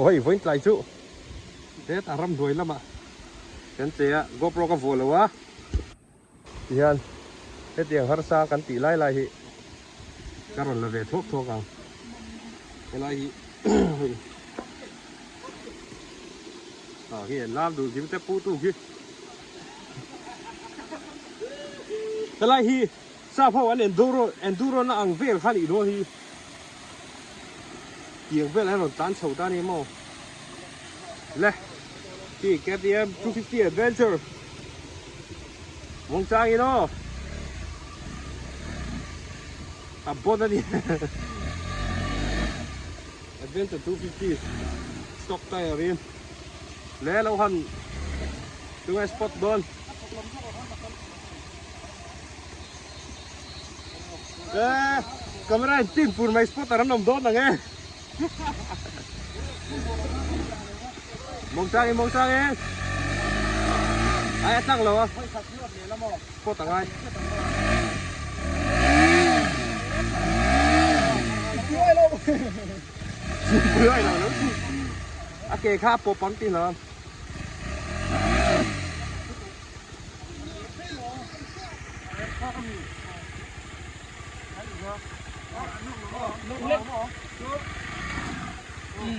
hei vawiin tlai chu hetah ramhnuai lamah kan che a GoPro ka vuah lo a tihian hetiang harsa kan tih lai lai hi ka rawn la ve thuak thuak ang helai hi hei ah khi an lam duh kim te pu tu khi helai hi sap ho an enduro enduro na ang vel kha nih dawn hi tiang vel an rawn tlan chho ta ni maw le khi KTM 250 Adventure mawng chang in aw a bon a ni Adventure 250 stock tire in le lo han tunge spot dawn Eh, camera in tin pur mai spot aran om dawn ang e. Mong chang in, mong chang in. Ai a tlang lo a. Spot angai. Pui lo lo. A ke kha pawp ang ti lo.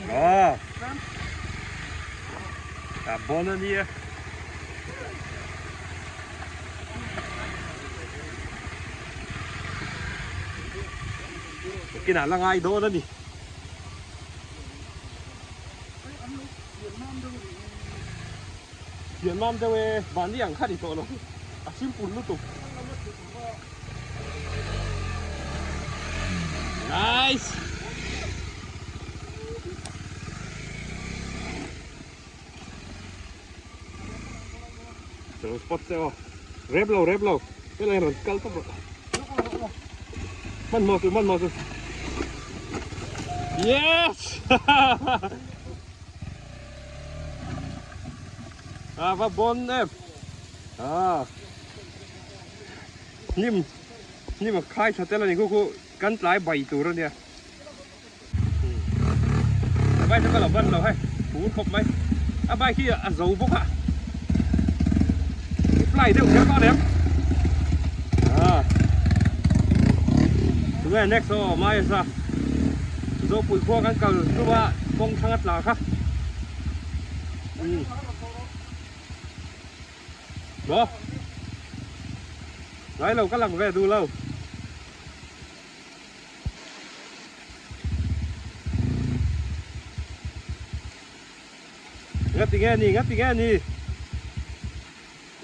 À. À bon a nia. Kinah la ngai dawn a ni. Thian mam deuh e, mahni ang kha ni tawh lo, a simple lutuk. Nice! Chalo spot che aw. Rep lo, rep lo. Helai rawn kal tawp rawh. Hmanhmawh suh, hmanhmawh suh. Yes! A va bon em. A. Hnim hnim a khai tha tel a ni khu khu kan tlai bai tur a nia. A bike chu ka lo ban lo hei phur khawp mai. A bike hi a zo bawk a. I fly deuh kher tawh lem. A. Tunge next aw mai sa. Zopui khua kan kal tum a kawng thlang a tla kha. Maw? Ngai lo ka lang ve duh lo. Nga ti nge ni, nga ti nge ni.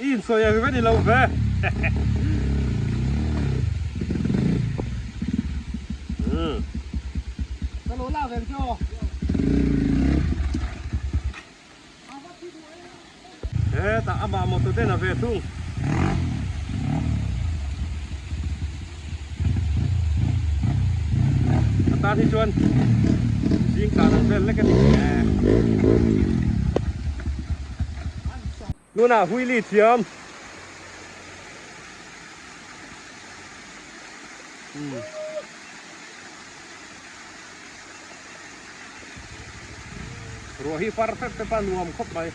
I insawi ang ve ni lo ve. Ka lo la ve ang che aw. Hetah amah motor ten a ve thung. A tan hi chuan zing tlan ang vel lek a ni. Tunah wheelie thiam. Ruah hi far fep fep a nuam khawp mai.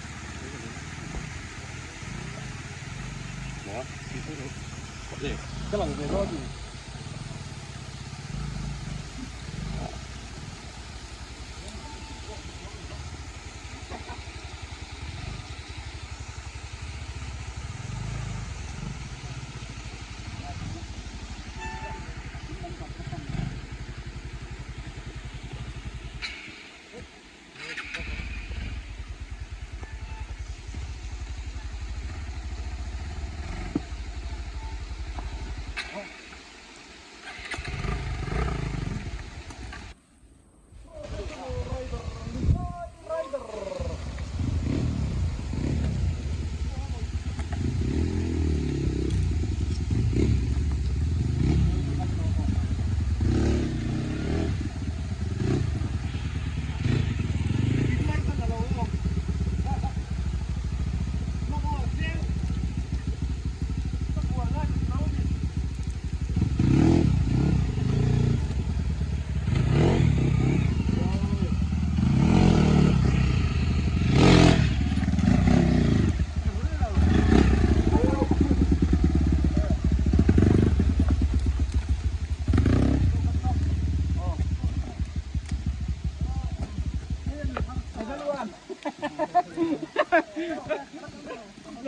Ka lang ve dawn ni.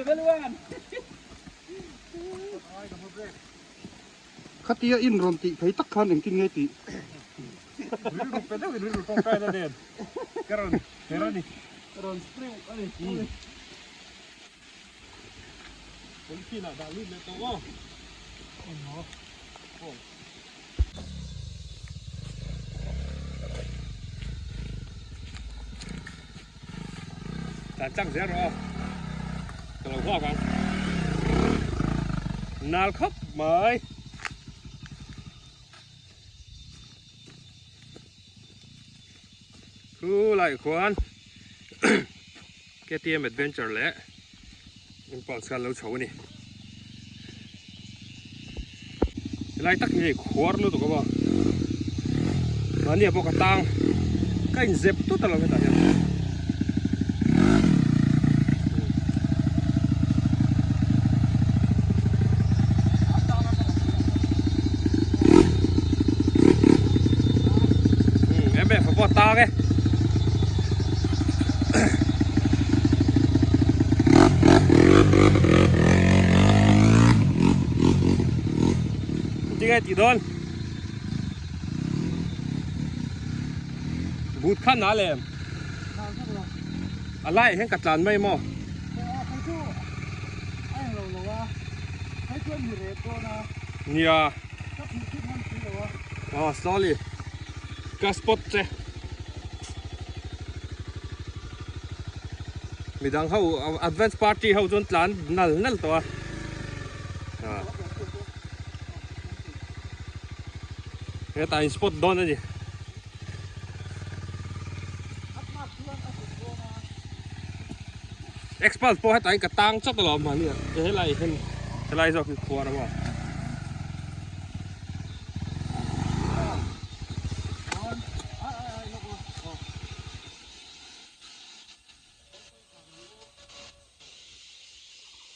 Level 1. Khatia in rawn tih phei tak khan engtin nge tih? Rilru pe deuhin rilru tawngtaina nen ka rawn her a ni. Rawn spring a ni. Polythene ah dah lut leh tawh aw. Tlan chak zel rawh aw. Ka lo nghak ang. Nal khawp mai. Khu lai khuan KTM Adventure leh Impulse khan lo chho a ni. Helai tak hi hei khuar lutuk a maw mahni ah pawh ka tang ka inzep tut alawm hetah hian. Em em pawh tang e. Tinge tih dawn But kha na lem A lai hian ka tlan mai maw Nia Oh slowly Ka spot che Midang ho advance party ho chuan tlan nal nal tawh a Hetah in spot dawn a ni. Expert pawh hetah in ka tang chawt alawm mahni ah helai hian helai zawk hi khuar a maw.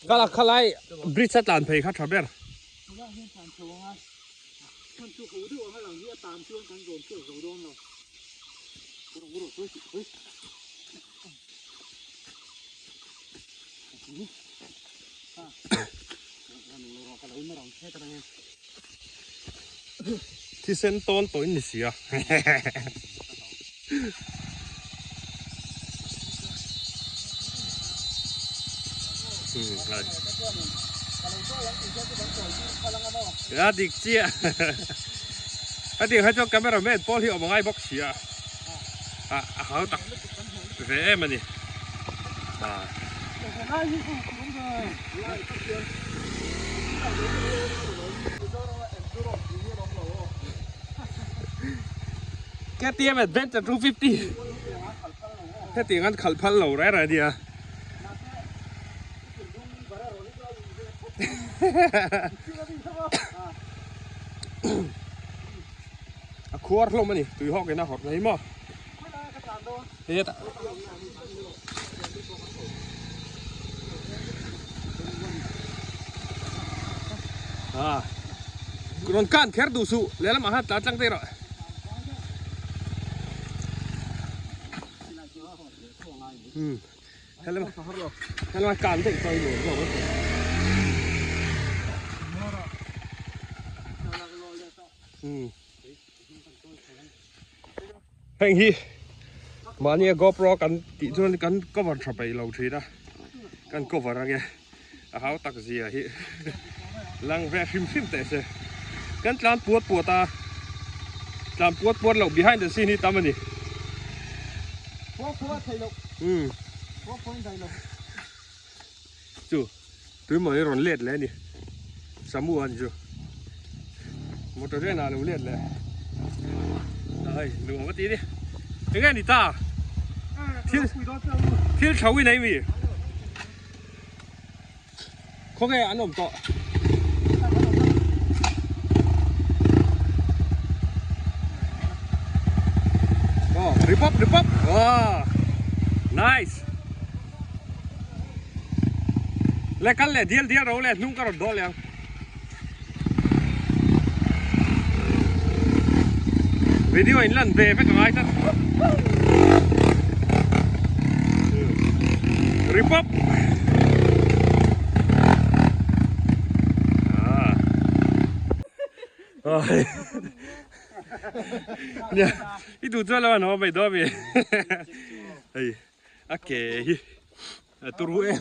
Kala khalai bridge a tlan phei kha tha ber. Thisen tawn tawh in ni si a. A dik chiah. A dik kha chuan camera man pawl hi awm a ngai bawk si a. A hau tak ve em a ni. KTM Adventure 250 hetiang an khalh phal lo reng reng a nia. A khuar hlawm a ni tui hawk in a hawrh mai maw. Hetah. Ah. Rawn kan kher duh suh lehlamah khan tlan tlang daih rawh. Hmm. Helama helama kan daih chuan nuam zawk a. Hmm. Heng hi mahnia GoPro kan tih chuan kan cover tha peih lo thin a, kan cover ange a hau tak zia hi lang ve hrim hrim teh se. Kan tlan puat puat a, tlan puat puat loh behind the scene hi tam a ni. Umm chu tuimaw hi rawn let leh a ni Samu a ni chu motor hian a lo let leh ai nuam a ti ni enge ni ta thil thil tho in ei mi khawnge an awm tawh oh rip up rip up oh nice Le kal leh dial dial ro le hnung ka rawn dawl leh ang. Video in lan ve vek a ngai tlat. Rip up. Nia i duh chuan lo an haw mai dawn a mi. Hei a ke hi a turu em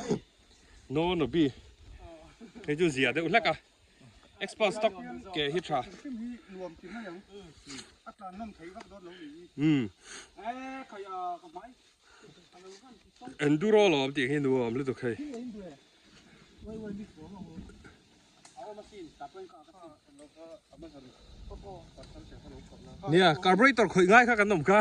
no no bi hei chu zia deuh hlek a expert stock ke hi tha. Umm enduro lawm tih hi nuam lutuk hei. Nia carburetor khawih ngai kha kan awm kha.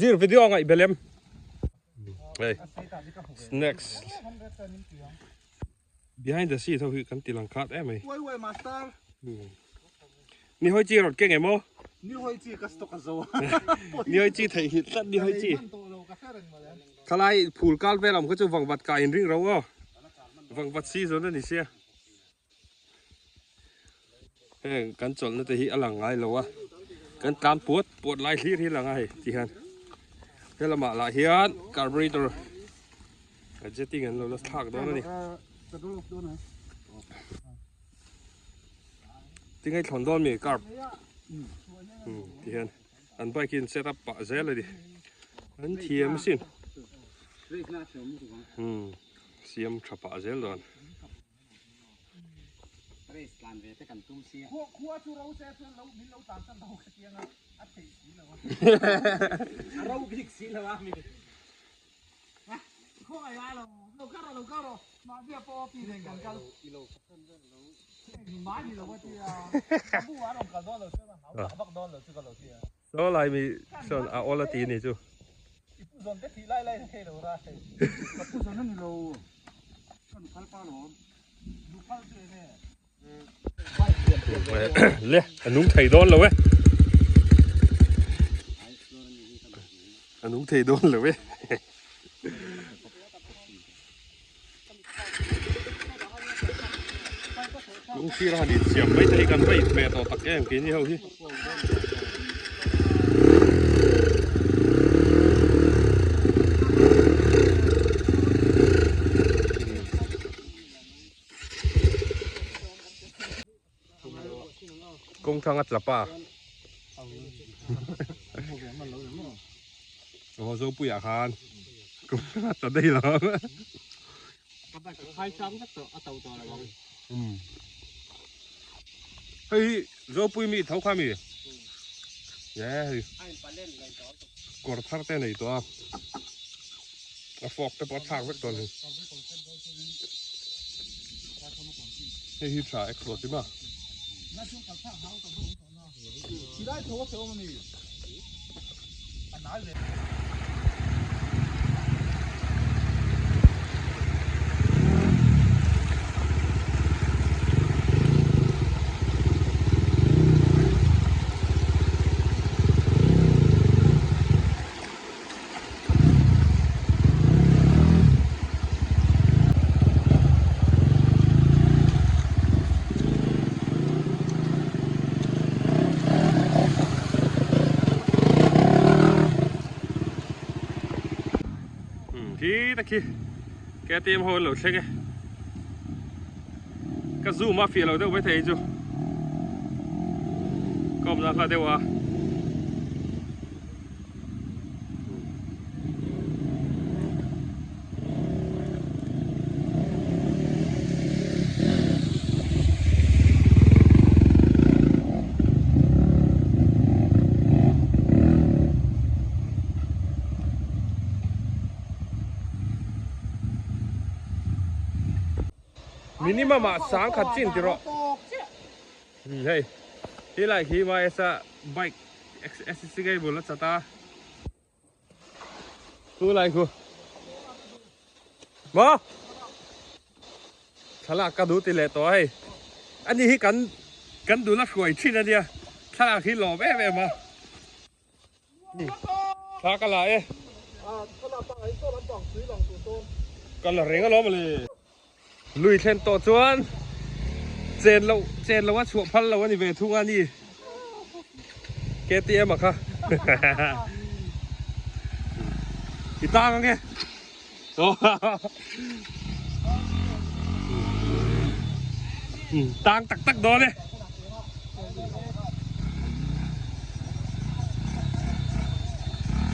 Zir video ngaih belem. Hei snacks behind the scene ho hi kan ti lang khat em mai. Ni hawi chi rawn keng em aw? Ni hawi chi ka stock a zo. Ni hawi chi theih hi tlat ni hawi chi. Khalai phul kal vel awm kha chu vangvat kai in ring ro aw. Vangvat season a ni sia. Heng kan chawlhna te hi a lang ngai lo a. Kan tlan puat puat lai hlir hi lang a hei ti hian. He lamah lah hian carburetor jetting an lo la thlak dawn a ni. Tinge thlawn dawn mi carb ti hian an bike hi an set up pah zel a ni an thiam asin siam tha pah zel dawn. Saw lai mi sawn a awl a ti ni chu. Le a nung thei dawn lo e. A nung thei dawn lo e. Lungthir a han insiam mai te hi kan va inhmeh tawh tak em keini ho hi. Kawng thlang a tla pa. Aw Zopuiah khan kawng thlang a tla daih lo. Hei hi Zopui mi tho kha mi. Ye hei. Kawr thar te nei tawh a. A fork te pawh a thlak vek dawn hei. Hei hi tha exhaust hi ma. Khi ta khi KTM ho an lo thleng e ka zoom a fiah lo deuh mai thei chu ka awmna hla deuh a. Minimum ah sangkhat chin ti rawh. Hei helai khi YS-a bike SSC cable a chat a chu lai khu maw thlalak ka duh ti leh tawh a hei ani hi kan kan dul a hruai thin ania thlalak hi lawm em em a thla ka la e ka la reng alawm le. Lui thlen tawh chuan chen loh chen loh a chhuah phal lo a ni ve thung a ni KTM a kha i tang ange. Tang tak tak dawn e.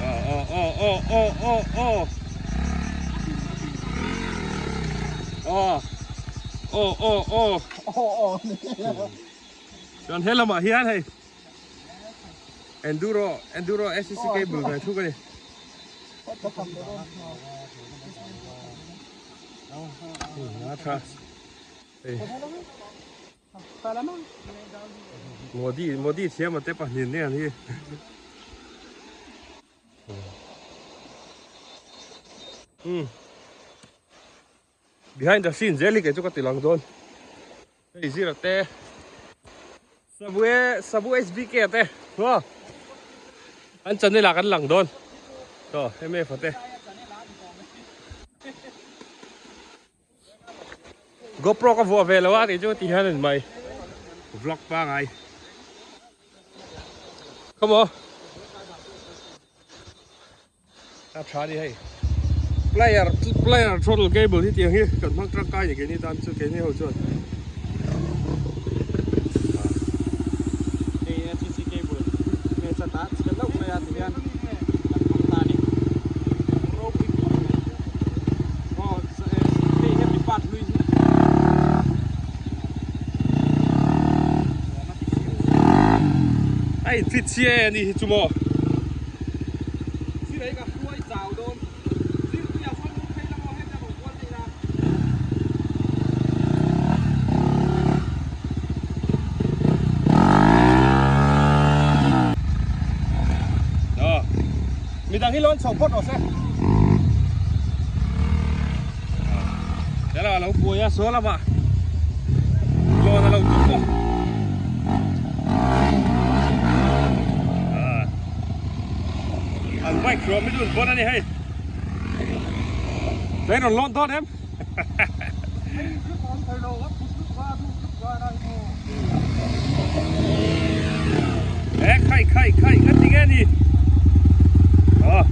Aw aw aw aw aw aw aw aw aw aw aw chuan he lamah hian hei enduro enduro SCC cable ve thuk a ni. A tha hei Modi Modi thiam a te pahnih nen hi. Hmm. Behind the scene zel hi kei chu ka ti lang dawn. Hei zira te Sabu Sabu SBK te maw an channel ah kan lang dawn. Chaw MF te. GoPro ka vuah ve lo a tih chu ti hian in mai vlog pangai. Come on. A tha ni hei. Player player throttle cable hi tiang hi kan hmang tangkai ni keini tan chu keini ho chuan. Hei FCC cable nge chata chhe loh mai a ti hian kan hmang ta ni. Ropui khawp mai. Aw hei hemi part hlui hi. A in fit chiah e ani hi chu maw. Midang hi lawn chho phawt rawh se. Hello a lo buai a saw lamah lawn a lo tum bawk. An bike hruam hi chu an bawn a ni hei. Train rawn lawn dawn em? Ê khai khai khai ngắt đi nghe đi. Ờ.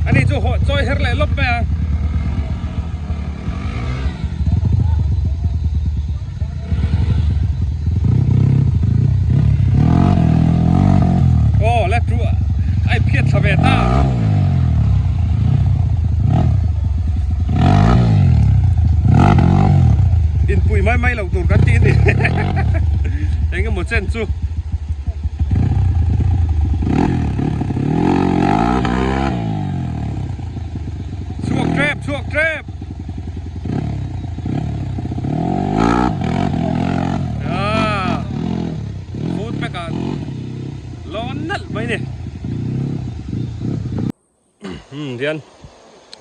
Ani chu haw chawi her leh lawp mai ang. Aw le chu a in phiat thla ve ta. Inpui mai mai lo tur kan tih a ni. Eng emaw chen chu. Chhuak tep chhuak tep. Ah, food pack ah lawn nalh mai ni. Hmm, hian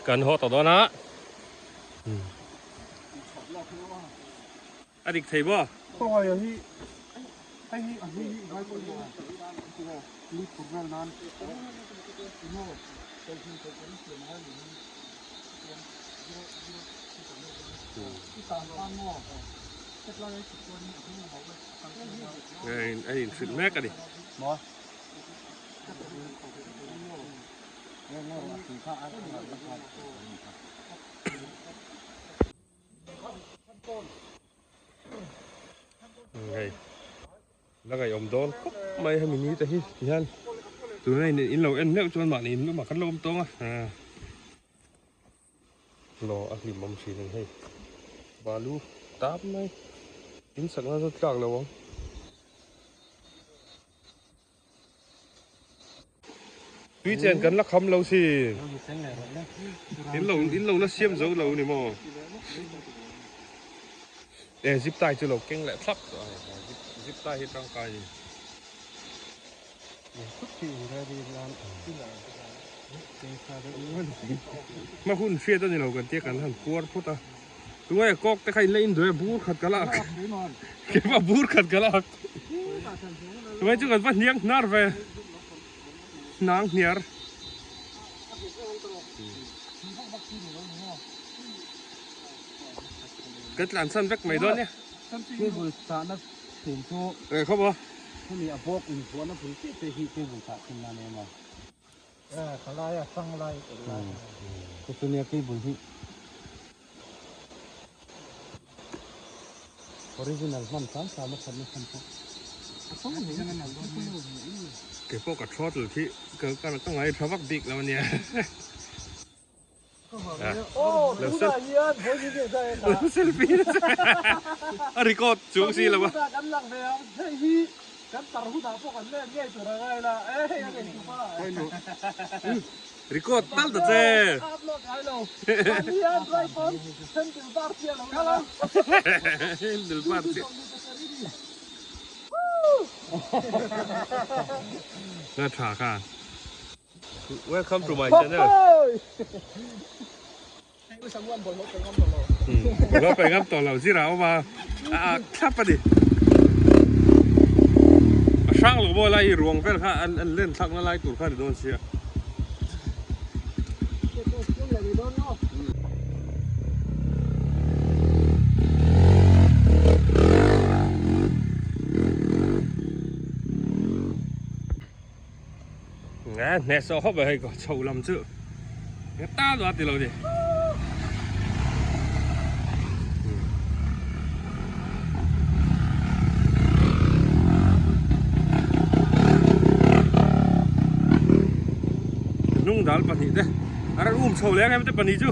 kan haw tawh dawn a. A dik thei maw? Khawngaih hi hei hi a hlui hi ngai pawh hi ni phur vel nan A inhrilh mek a ni. Hei la ngaihawm dawn khawp mai hemi ni te hi ti hian tuna in in lo en meuh chuan mahni in lamah khan lo awm tawng a law a hlim awm thin a ni hei balu tam mai in sakna chu tlak lo ang. Tui chen kan la kham lo sin. In lo in lo la siam zo lo ni maw. E zip tie chu lo keng leh thlap tawh a zip zip tie hi tangkai ni. Hma hun hriat a ni lo kan tia kan han puar phawt a. Tunge kawk te kha in la in duai a bur khat ka lak. Keimah bur khat ka lak. Tunge chu kan va hniang hnar ve. Hnang hniar. Kan tlan san vek mai dawn nia. Cable chahna thin chu. Eng khawp aw. Hemi a bawk invuahna bul chiah te hi cable tah thin nan em a. Ka lai a hrang lai eng lai. Chu chu nia cable hi original hman hram hram a thatna chhan pawh. Kei pawh ka throttle khi ka ka ngai tha vak bik lo ania. Selfie a record chuang si lo a. Record tal ta che. Handle bar chiah. Nga tha kha. Welcome to my channel. Bawlhhlawh pe ngam tawh lo zira awm a a thlap a ni. A hrang lo maw lai ruang vel kha an an len thlakna lai tur kha a ni dawn sia. Nge hneh sawh khawp mai hei chho lam chu nge ta lo a ti lo ni. Hnung dal pahnih te a rawn um chho leh ang em te pahnih chu.